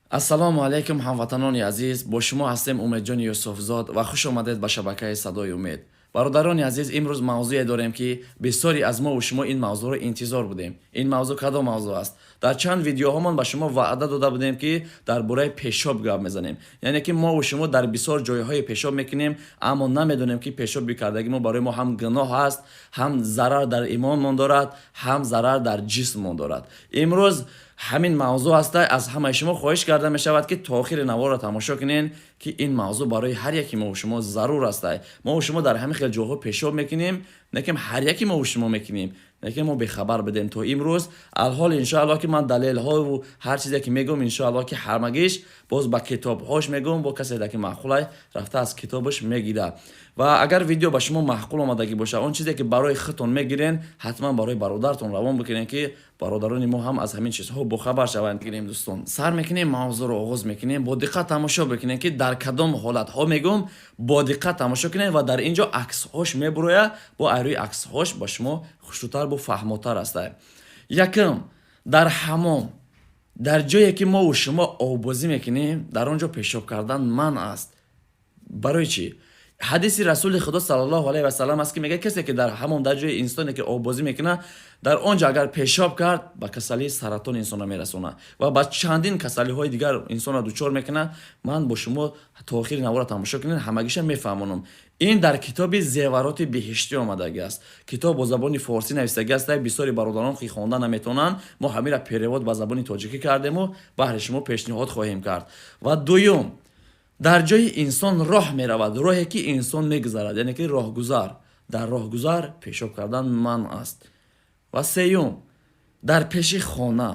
Ассалому алайкум, ҳамватанони азиз! Бо шумо ҳастем Умедҷони Юсуфзод ва хуш омадед ба шабакаи «Садои умед». Бародарони азиз, имрӯз мавзӯе дорем, ки бисёре аз мову шумо ин мавзӯъро интизор будем. Ин мавзӯъ кадом мавзӯъ аст? Дар чанд видеоҳомон ба шумо ваъда дода будем, ки дар бораи пешоб гап мезанем, яъне ки мову шумо дар бисёр ҷойҳое пешоб мекунем, аммо намедонем, ки пешоби кардагӣ мо барои мо ҳам гуноҳ аст, ҳам зарар дар имонмон дорад, ҳам зарар дар ҷисммон дорад. Имрӯз ҳамин мавзӯъ аста. Аз ҳамаи шумо хоҳиш карда мешавад, ки то охири наворро тамошо кунед, ки ин мавзӯъ барои ҳар яки мову шумо зарур аста. Мову шумо дар ҳамин хел ҷойҳо пешоб мекунем, лекин ҳар яки мову шумо мекунем, лекин мо бехабар будем то имрӯз. Алҳол, иншоаллоҳ, ки ман далелҳову ҳар чизе ки мегӯм, иншоаллоҳ, ки ҳамагиш боз ба китобҳош мегӯм, бо касе ки маъқулай, рафта аз китобаш мегира. Ва агар видео ба шумо маъқул омадагӣ бошад, он чизе ки барои худтон мегирен, ҳатман барои бародартон равон бикунен, ки бародарони мо ҳам аз ҳамин чизҳо бохабар шаванд. Гирем, дӯстон, сар мекунем, мавзӯъро оғоз мекунем. Бо диққат тамошо бикунем, ки дар кадом ҳолатҳо мегӯм. Бо диққат тамошо кунем ва дар ин ҷо аксҳош мебурояд, бо айрӯи аксҳош ба шумо хушрӯтар, бо фаҳмотар аста. Якум: дар ҳамом, дар ҷое ки мову шумо оббозӣ мекунем, дар он ҷо пешоб кардан манъ аст. Барои чӣ? Ҳадиси Расули Худо саллаллоҳу алайҳи васалам аст, ки мегӯяд: касе ки дар ҳамом, дар ҷои инсоне ки оббозӣ мекунад, дар он ҷо агар пешоб кард, ба касалии саратон инсонро мерасонад ва ба чандин касалиҳои дигар инсонро дучор мекунад. Ман бо шумо то охири наворро тамошо кунед, ҳамагиша мефаҳмонам. Ин дар китоби «Зевароти биҳиштӣ» омадагӣ аст. Китоб бо забони форсӣ нависагӣ аст. Бисёри бародарон ки хонда наметавонанд, мо ҳамира перевод ба забони тоҷикӣ кардему баҳри шумо пешниҳод хоҳем кард. Ва дуюм: дар ҷои инсон роҳ меравад, роҳе ки инсон мегузарад, яъне ки роҳгузар, дар роҳгузар пешоб кардан манъ аст. Ва сеюм: дар пеши хона,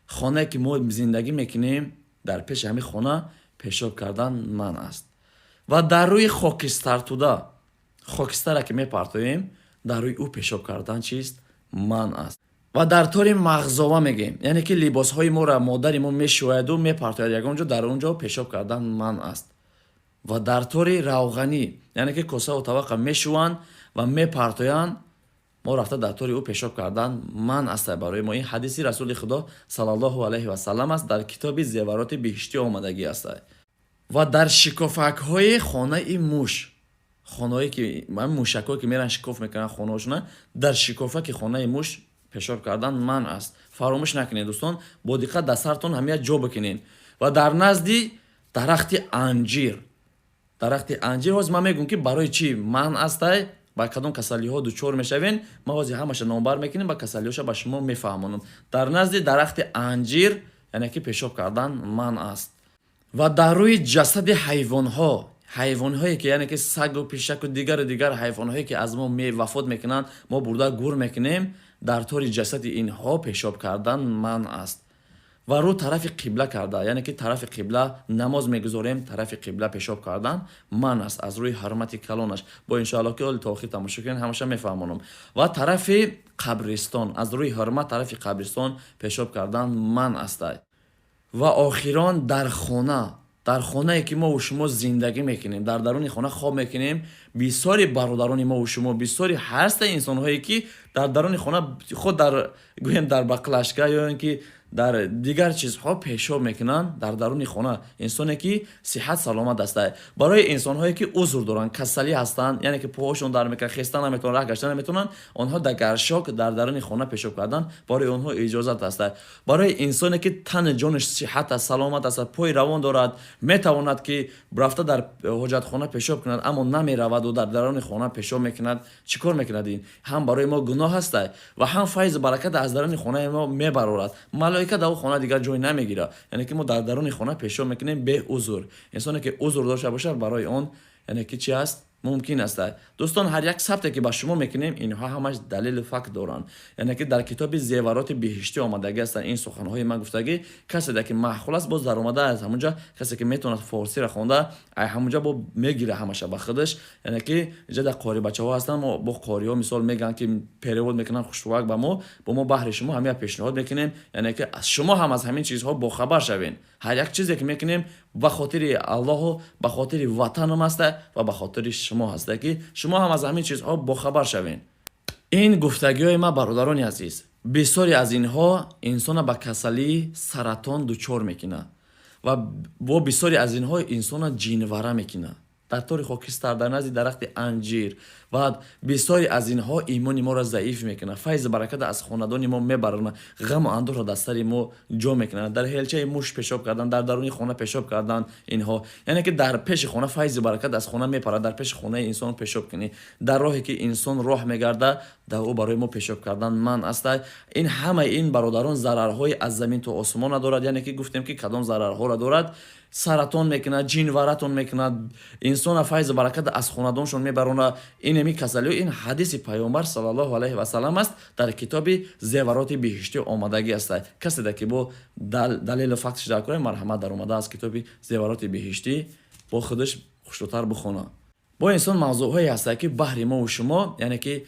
хонае ки мо зиндагӣ мекунем, дар пеши ҳамин хона пешоб кардан манъ аст. Ва дар рӯи хокистартуда, хокистаре ки мепартоем, дар рӯи ӯ пешоб кардан чист? Манъ аст. Ва дар тори мағзова мегӯем, яъне ки либосҳои моро модари мо мешӯяду мепартояд ягон ҷо, дар он ҷо пешоб кардан манъ аст. Ва дар тори равғанӣ, яъне ки косаву табақа мешӯванд ва мепартоянд, мо рафта дар тори ӯ пешоб кардан манъ аст барои мо. Ин ҳадиси Расули Худо саллаллоҳу алайҳи васалам аст, дар китоби «Зевароти биҳиштӣ» омадагӣ аст. Ва дар шикофакҳои хонаи муш, хонаое ки мушакҳое ки меран шикоф мекунанд хонаҳошона, дар шикофаки хонаи муш пешоб кардан манъ аст. Фаромӯш накунед, дӯстон, бо диққат дар сартон ҳамия ҷо бикунед. Ва дар назди дарахти анҷир. Дарахти анҷир, ҳозир ман мегӯм, ки барои чӣ манъ астай, ба кадом касалиҳо дучор мешавен. Ман ҳозир ҳамаша номбар мекунем, ба касалиҳоша ба шумо мефаҳмонам. Дар назди дарахти анҷир, яъне ки пешоб кардан манъ аст. Ва дар рӯи ҷасади ҳайвонҳо, ҳайвонҳое ки, яъне ки сагу пишаку дигару дигар ҳайвонҳое ки аз мо вафот мекунанд, мо бурда гур мекунем, дар тори ҷасади инҳо пешоб кардан манъ аст. Ва рӯ тарафи қибла карда, яъне ки тарафи қибла намоз мегузорем, тарафи қибла пешоб кардан манъ аст аз рӯи ҳурмати калонаш. Бо иншоалло, ки оли то охир тамошо кунед, ҳамаша мефаҳмонам. Ва тарафи қабристон, аз рӯи ҳурмат тарафи қабристон пешоб кардан манъ аст. Ва охирон: дар хона, дар хонае ки мову шумо зиндагӣ мекунем, дар даруни хона хоб мекунем. Бисёри бародарони мову шумо, бисёри ҳаста инсонҳое ки дар даруни хона худ, дар гӯем, дар баклажка ё ин ки дар дигар чизҳо пешоб мекунанд дар даруни хона. Инсоне ки сиҳат саломат аста, барои инсонҳое ки узр доранд, касалӣ ҳастанд, яъне ки поҳошон дар мекунад, хеста наметавонанд, раҳ гашта наметавонанд, онҳо дар гаршок дар даруни хона пешоб кардан барои онҳо иҷозат аста. Барои инсоне ки тани ҷонаш сиҳат аст, саломат аст, пои равон дорад, метавонад ки рафта дар ҳоҷатхона пешоб кунад, аммо намераваду дар даруни хона пешоб мекунад, чӣ кор мекунад? Ин ҳам барои мо гуноҳ аста ва ҳам файзу баракат аз даруни хонаи мо мебарорад. Малоика дар он хона дигар ҷой намегирад. Яъне ки мо дар даруни хона пешоб мекунем беузр. Инсоне ки узр дошта бошад, барои он, яъне ки чи аст, мумкин аст. Дӯстон, ҳар як сабте ки ба шумо мекунем, инҳо ҳамаш далелу факт доранд, яъне ки дар китоби «Зевароти биҳиштӣ» омадагӣ ҳастанд ин суханҳои ман гуфтагӣ. Касе ки маъқул аст, боз даромада аз ҳамунҷа, касе ки метавонад форсиро хонда, ай ҳамунҷа бо мегира ҳамаша ба худаш. Яъне ки инҷа дар қори бачаҳо ҳастанд, мо бо қориҳо мисол мегӯянд, ки перевод мекунанд хушрувак ба мо, бо мо баҳри шумо ҳамия пешниҳод мекунем, яъне ки шумо ҳам аз ҳамин чизҳо бохабар шавед. Ҳар як чизе ки мекунем, ба хотири Аллоҳу ба хотири ватанам аста ва ба хотири шумо ҳаста, ки шумо ҳам аз ҳамин чизҳо бохабар шавед. Ин гуфтагиҳои ман, бародарони азиз, бисёре аз инҳо инсона ба касалии саратон дучор мекунад. Ва бо бисёре аз инҳо инсона ҷинвара мекунад. Дар тори хокистар, дар назди дарахти анҷир. Баъд бисёре аз инҳо имони моро заиф мекунад, файзу бараката аз хонадони мо мебаронад, ғаму андӯҳро дар сари мо ҷо мекунад. Дар ҳелчаи муш пешоб кардан, дар даруни хона пешоб кардан инҳо, яъне ки дар пеши хона файзу баракат аз хона мепарад. Дар пеши хонаи инсон пешоб кунӣ, дар роҳе ки инсон роҳ мегарда, дар ӯ барои мо пешоб кардан манъ аст. Ин ҳамаи ин, бародарон, зарарҳои аз замин то осмона дорад. Яъне ки гуфтем, ки кадом зарарҳоро дорад: саратон мекунад, ҷинваратон мекунад, инсона файзу баракат аз хонадоншон мебаронад. Инеми касалиҳо, ин ҳадиси Пайғамбар саллаллоҳу алайҳи васалам аст, дар китоби Зевароти биҳиштӣ омадагӣ аст. Каседа ки бо далелу фактш дар кора, марҳамат, даромада аз китоби Зевароти биҳиштӣ бо худаш хушрӯтар бихона. Бо инсон мавзӯъҳое ҳастанд, ки баҳри мову шумо, яъне ки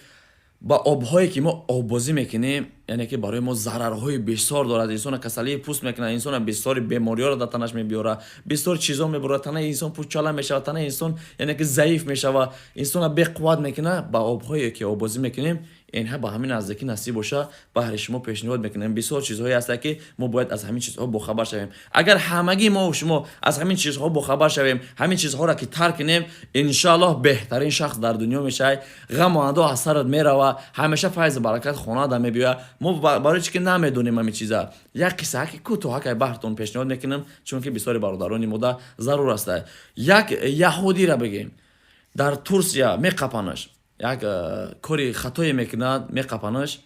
ба обҳое ки мо оббозӣ мекунем, яъне ки барои мо зарарҳои бисёр дорад. Инсона касалии пӯст мекунад, инсона бисёри бемориҳоро дар танаш мебиёрад, бисёр чизо мебурад, танаи инсон пӯчала мешавад, танаи инсон, яъне ки, заиф мешавад, инсона беқувват мекунад. Ба обҳое ки оббозӣ мекунем, инҳа ба ҳамин наздикӣ насиб боша, баҳри шумо пешниҳод мекунем. Бисёр чизҳое ҳастанд, ки мо бояд аз ҳамин чизҳо бохабар шавем. Агар ҳамагӣ мо шумо аз ҳамин чизҳо бохабар шавем, ҳамин чизҳоро ки тарк кунем, иншоаллоҳ, беҳтарин шахс дар дунё мешавӣ. Ғаму андӯҳ аз сарат мерава, ҳамеша файзу баракат хонада мебиёяд. Мо барои чӣ ки намедонем ҳамин чиза, як қиссаки кӯтоҳакай баҳртон пешниҳод мекунам, чунки бисёри бародарони мода зарур аст. Як яҳудира бигем, дар Турсия меқапанаш, як кори хатое мекунад, меқапанаш,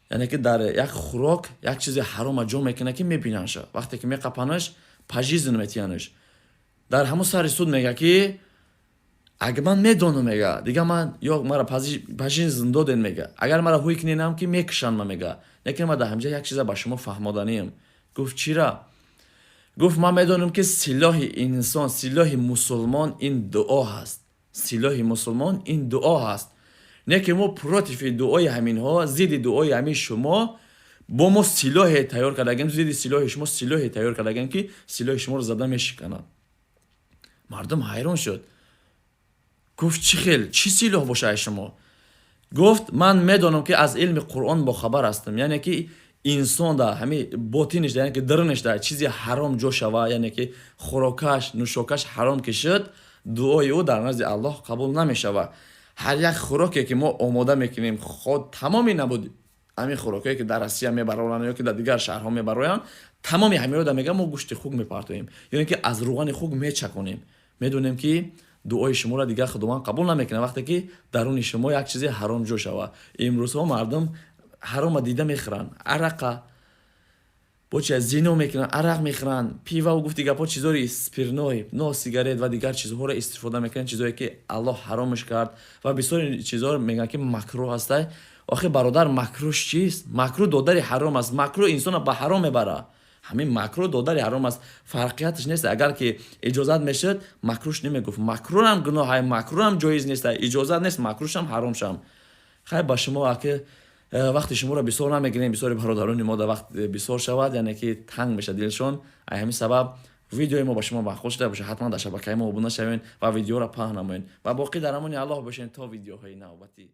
яъне ки дар як хӯрок як чизи ҳарома ҷо мекунад, ки мебинанша. Вақте ки меқапанаш, пожизненно метиянаш. Дар ҳамун сари суд мега, ки агар ман медонам, мега, дига ман ё мара пожизненно доден, мега, агар мара ҳуй куненам, ки мекушанд ма, мега, лекин ман дар ҳамҷа як чиза ба шумо фаҳмоданием. Гуфт: «Чира?» Гуфт: «Ман медонам, ки силоҳи инсон, силоҳи мусулмон ин дуо ҳаст, силоҳи мусулмон ин дуо ҳаст. Не ки мо против и дуои ҳаминҳо, зидди дуои ҳамин шумо бо мо силоҳе тайёр кардагем, зидди силоҳи шумо силоҳе тайёр кардагем, ки силоҳи шуморо зада мешиканад». Мардум ҳайрон шуд. Гуфт: «Чӣ хел, чӣ силоҳ боша ай шумо?» Гуфт: «Ман медонам, ки аз илми Қуръон бохабар ҳастам, яъне ки инсон да ҳами ботиниш, яъне ки даруниш да чизи ҳаром ҷо шава, яъне ки хӯрокаш, нӯшокаш ҳаром ки шуд, дуои ӯ дар назди Аллоҳ қабул намешавад». Ҳар як хӯроке ки мо омода мекунем, ход тамоми набуд ҳамин хӯрокое ки дар Россия мебароранд ё ки дар дигар шаҳрҳо мебароянд, тамоми ҳаминро да, мегӯям, мо гӯшти хук мепартоем ё ин ки аз рӯғани хук мечаконем. Медонем, ки дуои шуморо дигар Худованд қабул намекунад, вақте ки даруни шумо як чизи ҳаром ҷо шавад. Имрӯзҳо мардум ҳарома дида мехӯранд, арақа бо чи зино мекунанд, арақ мехӯранд, пивау, гуфти гапҳо, чизҳои спиртной, но сигарет ва дигар чизҳоро истифода мекунанд, чизҳое ки Аллоҳ ҳаромаш кард. Ва бисёри чизҳоро мегӯянд, ки макрӯҳ ҳастай. Охи, бародар, макрӯҳ чист? Макрӯҳ додари ҳаром аст. Макрӯҳ инсона ба ҳаром мебарад. Ҳамин макрӯҳ додари ҳаром аст, фарқияташ нест. Агар ки иҷозат мешуд, макрӯш намегуфт. Макрӯҳам гуноҳай, макрӯҳам ҷоиз нест, иҷозат нест, макрӯшам ҳаромшам. Хайр, ба шумо аки вақти шуморо бисёр намегирем. Бисёри бародарони мо дар вақт бисёр шавад, яъне ки танг мешавад дилшон. Ай ҳамин сабаб видеои мо ба шумо маъқул шуда бошад, ҳатман дар шабакаи мо обуна шавед ва видеоро паҳн намоед. Ва боқӣ дар амони Аллоҳ бошед то видеоҳои навбатӣ.